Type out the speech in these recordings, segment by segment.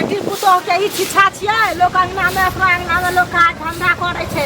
बेटी पुतोह के ई छिछा छियै, लोक अंगना में, अपना अंगना में लोक काज धंधा करै छै,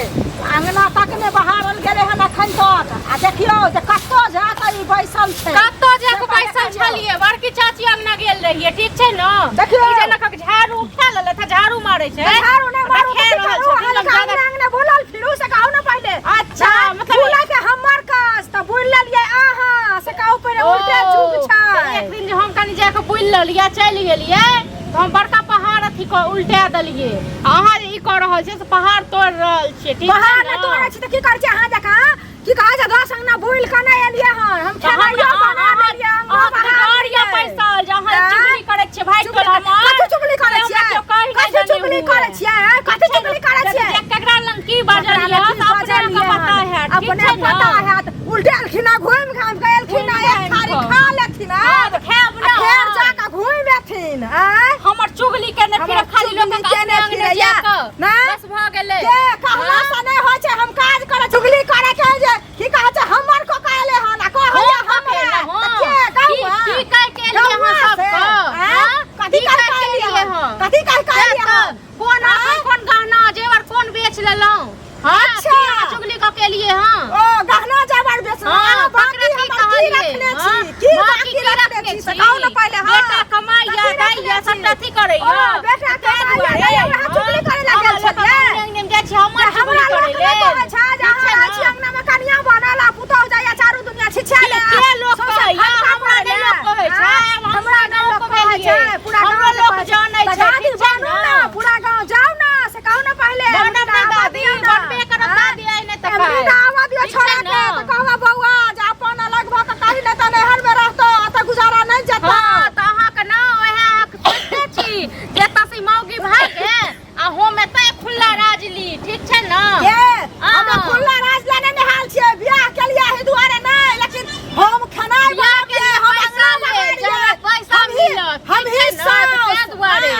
अंगना तक ने बहारल गेलै हन अखन तक। आ देखियौ जे कतौ जा कऽ ई बैसल छै। कतौ जा से कऽ बैसल देखियौ। छलियै, बड़की चाची अंगना गेल रहियै, ठीक छै ने? देखियौ। ई जनक झाड़ू उठा लेलथि, झाड़ू मारै छै। झाड़ू नहि मारू देखे तऽ की रहल करू? छथिन, अहाँ हम अंगना ज्यादा- अंगना बुलल फिरू से कहू ने पहिले। अच्छा, आँय, मतलब बुलै के हमर काज तऽ बुलि लेलियै अहाँ से कहू पहिले, उल्टे जुग ओ, छै। तऽ एक दिन जे हम कनि जाके बुलि लेलियै, चलि गेलियै, तऽ हम बड़का पहाड़ अथी कऽ उल्टा देलियै। आ अहाँ जे ई कऽ रहल छियै से पहाड़ तोड़ि रहल छियै, ठीक छै पहाड़ ने? नहि तोड़ै छी तऽ की करै छी अहाँ जकाँ? की कहै छै, 10 अंगना बुलि कऽ नहि एलियै हन हम, तऽ हमरा खेनाइयो बना लेलियै, अंगनो अहाँ तऽ बहा डर यऽ लेलियै। पैसल जे अहाँ आँय? चुगली करै छियै भाइ चुगली टोला मे। कथी चुगली करै से हमरा छियै? केओ कहि नहि कथी देने चुगली हुए। करै छियै? आँय? कथी चुगली करै छियै? जे केकरा लग की बाजल ककरा यऽ लग की तऽ अपने बाजल अहाँके यऽ? पता हैत, ठीक अपने छै ने? पता हैत। उल्टे एलखिन हँ, घुमि घामि कऽ एलखिन हँ, एक घुमि थारी घामि कऽ। खा लेथिन हँ, आब। तऽ खायब आ ने। फेर जा कऽ घुमि एथिन, आँय? हमर चुगली केने हमर फिरब खाली चुगली लोकक केने अपने अंगने फिरैया, जाकऽ। ने? बस भऽ गेलै। के कहला हँ? से नहि होइ छै, हम काज करै, चुगली करै के जे की कहै छै, हमर को कहले हन आ कहैया हम हमरा कहेलहुँ। तऽ के की गौआ की कहि के एलियै गौआ अहाँ से सबके? आँय? हँ? कथी की कहि कहि के के एलियै एलियै हन? हँ? कथी कहि के से एलियै तऽ हन? कोन आँय? अखन कोन गहना जेवर कोन बेच लेलहुँ? हँ? अच्छा। की अहाँ चुगली कऽ के एलियै हँ? ओ गहना जेवर बेचलहुँ, हँ, अहाँ बाकी ककरा की हमर की कहलियै? रखने हँ? छी, की बाकी बाकी की रखने रखने छी से छी? कहू ने पहिले। हँ, बेटा कमाइया, कथी रखने दैया, छी? सबटा अथी करैया। ओ बेटा ताहि कमाइया दुआरे, दैया, अहाँ हँ? चुगली करै लए अहाँ गेल लोकक छलियै? अंगने अंगने जाइ छी हमर तऽ चुगली हमरा करै लोक नहि लेल। कहै छै जे ठीक अहाँ छै रहै ने? छी अंगनामे कनिया बनल आ पुतहु जाइया चारू दुनिया छिछिया ले, के लोक सौंसे कहैया? फटका हमरा पड़ै नहि ले। लोक कहै छै। आँय? आब हम हमरा नहि गाँव लोक के कहै भेलियै। छै, पूरा हमरो गाँव लोक कहै छै। जानै तऽ छै, दादी ठीक छै बनू ने? ने, पूरा गाँव जाउ ने, से कहू ने पहिले। बनब एमरीटा नहि आबऽ दादी, दियौ ने। बनबे करब आँय? दादी, आइ नहि तऽ एमरीटा काल्हि। आबऽ दियौ ठीक छै छोड़ा के ने? तऽ कहबै बौआ जे अपन अलग भऽ कऽ कही, नहि तऽ नैहरमे रहतौ, ओतऽ गुजारा नहि जेतौ। हँ, तऽ अहाँके ने ओएह अहाँके सोचिते छी जे एतऽ से ई मौगी भागे आ हम एतऽ खुल्ला राज ली, ठीक छै ने? के हम हाँ। खुल्ला राज लेने निहाल छियै। बियाह के लिए एहि दुआरे नहि, लेकिन हम खेनाइ बियाह के बनबियै, लिए हम पैसा अंगना ले, बहारियै, जे हमरा पैसा हम ही मिलत, हम ठीक ही छै ने? तऽ सास ताहि दुआरे।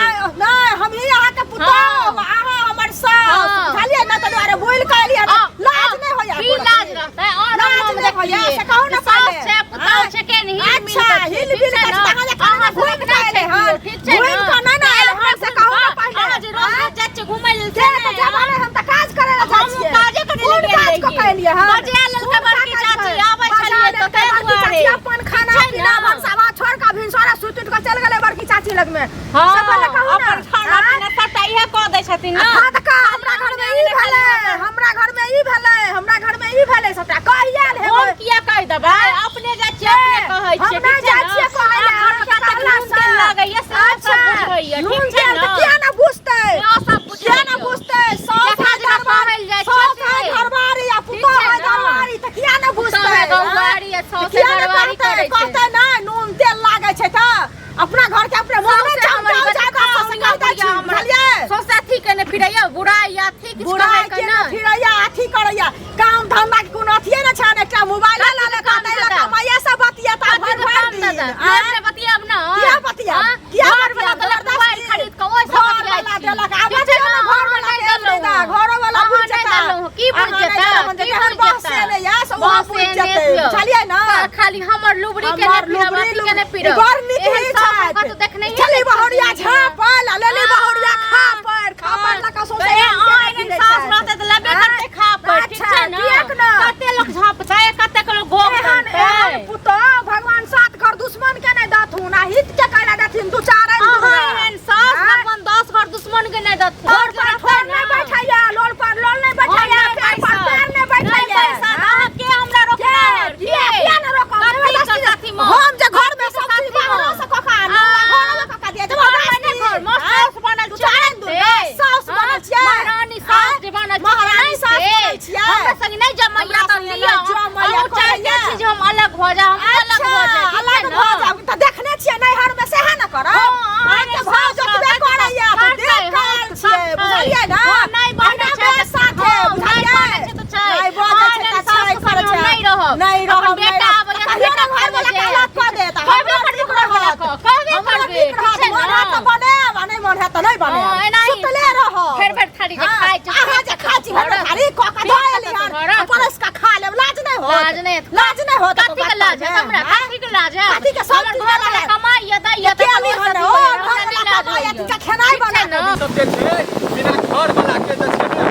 नहि, हम ही अहाँके पुतोह, हाँ। अहाँ हमर सास, हाँ। बुझलियै ने? ताहि दुआरे बोलि कऽ एलियै। आ, लाज आ, नहि होइया की एको लाज रत्ती? रहतै? और लाज हम नहि होइया देखलियै से कहू जे ने सास पहिले। छै, पुतहु आँय? छै, केहन हिल मिल अच्छा कऽ छै, हिल ठीक मिल छै कऽ ने? छै, तऽ अहाँ जे खाना अहाँ घुमि सबके कऽ नहि एलै छै हन, कियो, ठीक छै घुमि ने? कऽ नहि ने एलै हन से कहू ने पहिले। अहाँ जे रोज आँय? रोज जाइ छियै घुमै लेल के से तऽ नहि, जब आँय? हम तऽ काज करै लए जाइ हमहूँ छियै। काजे करै लए कोन गेल काज कऽ रहियै। के एलियै हन? बजा लेलकै कोन बड़की काज चाची, कऽ? आबै बजा छलियै तऽ लेलकै ताहि बड़की दुआरे। चाची, अपन खाना छै पीना ने? भनसावा छोड़ि कऽ भिनसरे सुति उठि कऽ चलि गेलै बड़की चाची लगमे। हँ, से पहिले कहू ने। अपन खाना आँय? पीना सबटा इएह कऽ दै छथिन आ ने। खा तऽ कह, हमरा घरमे ई भेलै, हमरा घरमे ई भेलै, हमरा घरमे ई भेलै, सबटा कहि आयल हम हेबै। किया कहि देबै? अपने जाइ छियै, अपने कहै हम छियै, नहि ठीक छै जाइ ने? छियै कहै लए, अहाँ घरमे अहाँके कतेक कहला नून तेल से। लगैया से अच्छा, सब बुझैया, नून ठीक छै तेल ने? तऽ किया ने बुझतै? सेहो सब किया ने बुझैया। बुझतै? साउस जकरा है जकरा दरबार, कहल जाइ छै साउस से। है घरवारी आ ठीक पुतोह छै है ने? घरवारी, तऽ किया ने पुतोह बुझतै? है घरवारी आ तऽ साउस है किया ने घरवारी कहतै? करै छै। कहतै नहि नून तेल लागै छै तऽ अपना घर के अपने मुँह सौंसे में हमर चमकाउ बच्चा जादा से खाओ, कहि दै छी, बुढ़िया हमरा। बुझलियै? सौंसे अथी केने फिरैया, बुराइ या अथी किछु बुराइ कहै के केने नहि। फिरैया, अथी करैया, काम धंधा के कोनो अथिये नहि छनि, एकटा मोबाइल कथी लऽ के लेता काम ताहि लऽ धंधा? कमाइया से बतियेता कथी भरि के भरि काम दिन। धंधा? आँय? से बतियाब ने? किया बतियाब? आँय? किया घर वाला बतियाब? देलक जबरदस्ती। मोबाइल खरीद कऽ, ओहि से घर बतियाइ वाला छी। देलक, आब ठीक छै बतियौ ने? ने घर अहाँ वाला नहि के देलहुँ। एमरीदा, घरो वाला अहाँ बुझि नहि जेता। देलहुँ, की बुझि अहाँ नहि जेता? देलहुँ, की जेहन बुझि बहसे जेता? नहि यऽ से ओहो बहसे बुझि नहि जेतै, दियौ। बुझलियै ने? खाली हमर लुबरी के हमर नहि फिरब, लुबरी अथी के नहि लुबरी फिरब। बड़ नीक एहन ही सास छथि। कतौ देखनहिये चली नहि बहुरिया छियै। झाँपल आ लेली बहुरिया खा पर खा पर लऽ कऽ सौंसे तऽ गाम अहाँ केने एहन फिरै सास छथि। रहतै तऽ लेबे आँय? करतै खा पर, ठीक अच्छा, छै ने? किएक ने? कते लोक झाँपतै, कतेक लोक घोघ एहन तनतै। एहन पुतोह भगवान सात घर दुश्मन के नहि देथुन आ हित के कैला देथिन दू चारि अहाँ दुर्गा। एहन सास आँय? भगवान 10 घर दुश्मन के नहि देथुन। ठोर पर ठोर नहि बैठैया, लोल पर लोल नहि बैठैया, हम नहि पैर पर बैसब। पैर नहि नहि बैठैया। बैसब, आँय? अहाँ के हमरा के रोकनाहर? किया के? किया ने रोकब? कथी के जबरदस्ती साथी मे? हम जे घर में कथी के सब चीज साथी मे? बाहरो से कऽ कऽ आनू आ घरो में कऽ कऽ दिअ, घर में जबरदस्ती। नहि, घर में आँय? साउस बनल तू छियै चारि दुर्गा से। साउस हाँ? बनल छियै। महारानी सास आँय? जे बनल छियै, महारानी नहि सास से? बनल छियै। हमरा संगे नहि जमैया हमरा तऽ संगे लिअ। नहि जमैया, अहूँ चाहते करैया। छी जे हम अलग भऽ जाउ, हम अलग अच्छा, भऽ जाए, ठीक छै अलग ने? भऽ जाउ तऽ देखने छियै नैहर में सएह ने करब। हँ, अहाँ अहाँके एहन भाव सास जतबे रहतै तऽ करैया तऽ करतै, देख कऽ हँ, आयल छियै, करतै। बुझलियै ने? हँ, नहि बजै अहिना छै तऽ बेस साथे, हँ, नहि बुझलियै? बजै छै तऽ छै। नहि बजै अहाँ छै एहन तऽ सास छै के करै संगे हम छै। नहि रहब। नहि अपन रहब, नहि बेटा रहब। आबैया तऽ कहियो बेटा ने घर खेने वाला जायत। के अलग कऽ देत। कहबे हमरा करबै नीक घर वाला रहत। के, कहबे हमरा करबै, नीक ठीक रहत। छै मोन ने? हैत तऽ बनायब आ नहि मोन हैत तऽ नहि बनायब। हँ, एनाही। सुतले रहब। भरि भरि थारी जे हँ, खाइ छै, अहाँ जे पेट खाइ छी भरि भरि भरत। थारी कऽ कऽ पेट धऽ कतऽ एली हन। भरत? आ परसि कऽ खा लेब, लाज नहि होत? लाज नहि होत। लाज नहि होत कथी के लाज हैत हमरा? आँय? कथी के लाज हैत? कथी के सब हमर चीज घरवला लाज? कमाइया दैया के तकर अली ओहिसँ हन अथी ओ होइया, हमरा घरवला नहि लाज कमाइया होइया। इनका खेनाइ बना ना। सब जे छै बिना घर वाला के जे छै ने,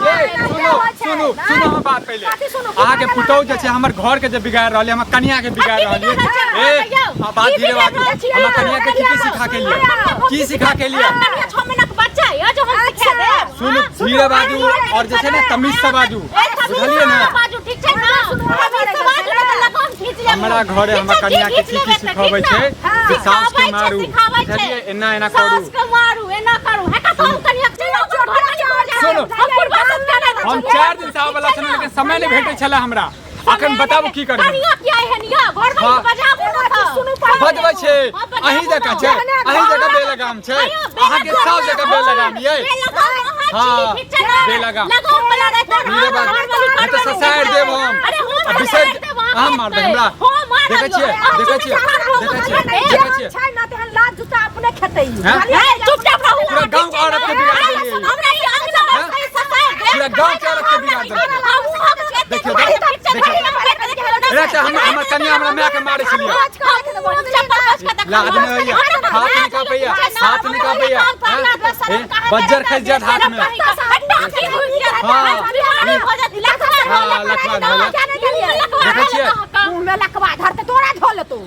ए, सुनू सुनू सुनू हमर बात पहिले। कथी सुनू? अहाँके पुतहु जे छै हमर घर के जे बिगाड़ रहल हमर कनिया के बिगाड़ रहल बिगाड़ रहल ए छै? हाँ, बात की धीरे बिगाड़ बाजू। रहल छियै? हमर कनिया के की की सिखा के लिए, की सिखा के लिए? कनिया 6 महीना के बच्चा है जो हम सिखा देब। सुनू, धीरे बाजू और जे छै ने तमीज से बाजू, बुझलियै ने? बाजू, ठीक छै ना? तमीज से बाजू ने तऽ लगाम खींच लेब। हमरा घरे हमर ठीक छै, कनिया के खींच की की लेबै तऽ सिखबै ठीक छै ना? से सास के सिखाबै छै, मारू, सिखाबै छै। बुझलियै? एना एना करू। सास के मारू, एना करू। हे कतौ कनिया के चलि आउ, घर वाली भऽ जायत। सुनू। हम बुढ़बा सब केना रहै हम छियै? 4 दिन से आबऽ वाला छलहुँ, लेकिन समय नहि भेटै छलै हमरा। अखन बताबू की करी? कनिया किया एहन यऽ? घर वाली हाँ। के बजाबू ने तऽ। सुनू पहिले। बजबै छै। हाँ, बजाबू अहीं जकाँ ने। छै, अहीं जकाँ बेलगाम छै। अहियो बेलगाम अहाँके सब जगह बेलगाम यै। बेलगाम अहाँ छी, हाँ, ठीक छै ने? बेलगाम। लगाम वाला रहतै ने, धीरे बाजू। घर वाली नहि तऽ घर वाली ससारि देब हम। अरे हम आ बिसरि ससारि देब, अहाँ अहाँ मारबै हमरा। हम मारब। देखै छियै, अहाँ देखै छियै, चुपचाप रहू, देखै छियै, अहाँ देखै छियै। छै ना तेहन लाज जुत्ता अपने खेतै ई। हैं? हे, चुपचाप रहू। पूरा गाँव के औरत के बिगाड़ देलियै। हमरा ई अंगना हैं? में ससारि देब। पूरा गाँव के औरत के बिगाड़ देलकै। हमहूँ हम एते देखियौ, मारि देखियौ, देब, देखियौ। देखियौ। ए, तऽ हमर कनिया हमरा मायके मारै छलियै। लाज नहि होइया, हाथ नहि काँपैया, हाथ नहि काँपैया, हैं? ए, बज्जर खसि जायत हाथमे। हाँ, हाँ, लखवा धऽ लेत। देखै छियै? मुँह में लकवा धरतै, तोरा धऽ लेतौ।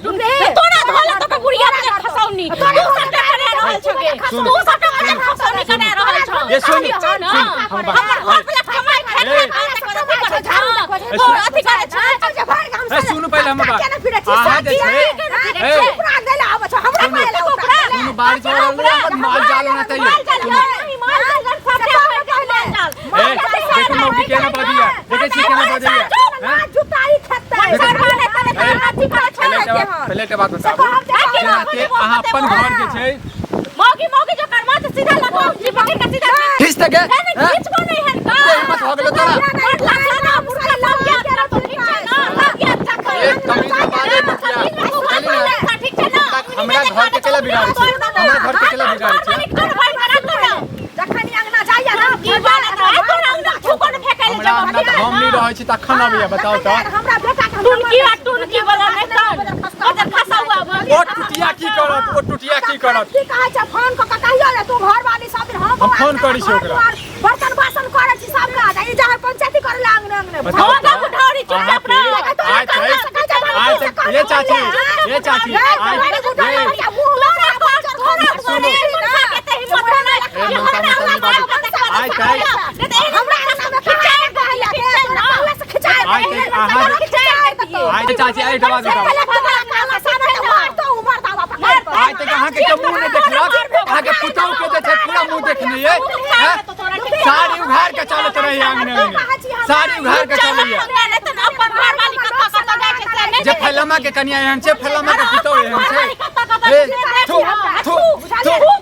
तोरा धऽ लेतौ के बुढ़िया के खसौनी। तू सबटा करा रहल छौ गे। सुनू, तू सबटा बजर खसौनी करा रहल छौ। ए, सुनू, ठीक छै ने? सुनू, हमर बात। हमर घर पर कमाइ खाइ ए। खाइ खाइ तोर अथी करै छै। ए, सुनू पहिले हमर बात। अहाँ जे छै, ए, सुनू, बारिश हो रहल है, अपन माल जाल होना चाहिए। माल जाल सुनू। नहीं, माल जाल सबटा माल जाल। ए, देखू मौगी केना बजैया, देखै छियै केना बजैया, हैं? पहिले एकटा बात, पहिले एकटा बात बताबू, जेनाते अहाँ अपन घर के छै मौगी मौगी जो कर्मा से सीधा लगाओ जी पकड़ के सीधा खींच दे गे, नहीं नहीं हैं? खींचबो नहीं है का एते हिम्मत हो गेलो तोरा? बड़ लाखा ना बुढ़ा लग गया तेरा तो, ठीक छै ना? लग गया चक्कर। ए, तमीज से बाजै मुखिया। चली ना। ठीक छै ना? हमरा घर के केला बिगाड़ै छै? हमरा घर के केला बिगाड़ै छै? जखन ई अंगना जाइया ना, की बात है? तोरा अंगना थूको ने फेकै ले हमरा अंगना तऽ हम नहि रहै छी तखन अबैया, बताउ तऽ। हमरा बेटा के टुनकी आ टुनकी वाला नहीं तन अगर फंसा हुआ ओ टुटिया की करत? ओ टुटिया की करत? की कहै छै, फोन कऽ के कहियो जे तू घरवाली सब दिन हम हम फोन करै छी ओकरा। बर्तन बासन करै छी सब काज, आ ई जाहर पंचायती करै ला अंगने अंगने। बताउ हाँ, तऽ। बुढ़ारी चुपचाप अहाँके रह। आइ तक, आइ तक, ये चाची, ये चाची, आइ ये सुनू। ए, ममता, ममता नहीं बाजू। आइ तक, आइ तक अहाँ आइ तक चाची, आइ एकटा बात बताउ। आइ तक अहाँके के मुँह नहि देखलक, अहाँके पुतहु के जे छै पूरा मुँह देखने ये, हैं? साड़ी उघार के चलैत रहैया अंगने अंगने, साड़ी उघार के चलैया। जे फलामा के कनिया एहन छै, फलामा के पुतहु एहन छै। ए, थू थू थू।